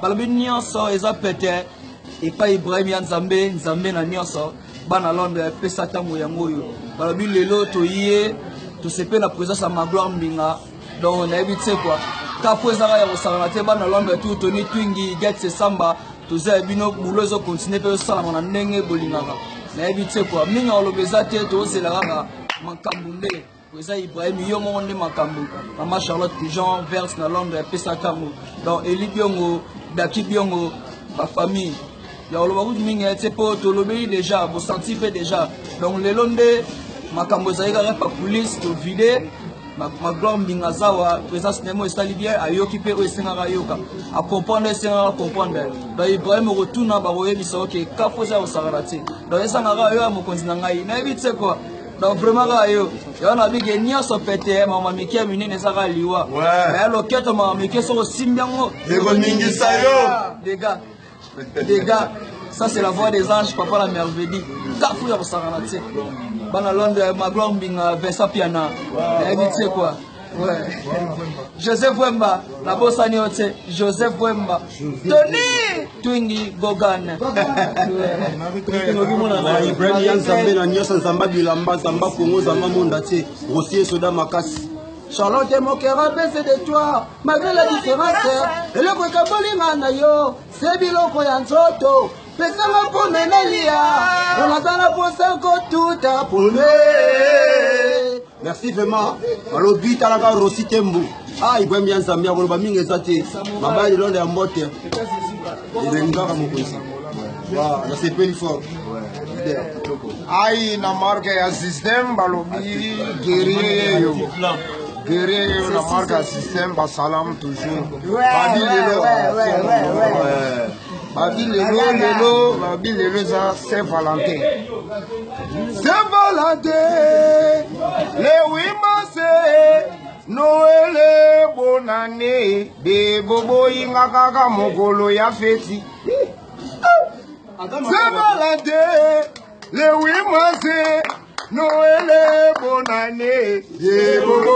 Balobi nyonso eza pete epai Ibrahim ya Nzambe, Nzambe na nyonso. Bana Londres pesa ntango yango oyo. Balobi lelo toye tosepe na présence ya Magloire Mbinga. Donc nayebi tse quoi. Kapo ezaka ya kosakana te bana Londres tout Tony Twingi, Gets Samba, toza ya bino boulot ezo continuer pe ezosalama na ndenge bolingaka. Nayebi tse quoi. Mingi oloba eza te tozela kaka makambo nde. Eza Ibrahim yo moko nde makambo. Mama Charlotte Pigeon verse na Londres epesa ntango. Donc Eli Biongo, Daki Biongo, ba famille. Ya koloba kutu mingi ya te mpo tolobeli déjà, bosanti mpe déjà. Donc lelo nde makambo ezali kaka pa police to vide Magloire Mbinga Zawa présence na ye esali bien ayoki mpe oyo esengaka ayoka acomprendre esengaka comprendre donc Ibrahim okotuna bakoyebisa oke kafu eza ya kosakana te donc esangaka yo ya mokonzi na ngai nayebi te quoi. Donc vraiment kaka yo yango na bike nyonso pete mama mike ya minene eza kaka liwa ya loketo mama mike soki osimbi yango ekoningisa yo dega dega. Ça c'est la voix des anges, papa la merveille kafu ya kosakana te bana Londres Magloire Mbinga Vincent Piana nayebi te quoi. Ouais. Joseph Wemba, nabosani yo te. Joseph Wemba. Tony Twingi Gogan. Ibrahim ya Nzambe na nyonso, Nzamba bilamba, Nzamba Kongo, Nzamba monda te. Rossier soda makasi. Charlotte, mon cœur a baissé de toi, malgré la différence. Eloko ekaboli nga na yo, se biloko ya nzoto. Pesanga mpona nalia, onaza na posa kotuta pole. Merci vraiment. Balobi talaka Rossi Tembu. Ah Ibrahim ya Nzambe ya koloba mingi eza te. Mabali londe ya mbote. Elengi kaka mokonzi. Wa nasepeli fort. Ai na marque ya système balobi guerrier yo. Guerrier yo na marque ya système basalam toujours. Babi lelo. Babi lelo lelo babi lelo eza Saint Valentin. Saint Valentin le 8 mars Noël bonne année beboboyinga kaka mokolo ya feti. Saint Valentin le 8 mars Noël bonne année beboboyinga.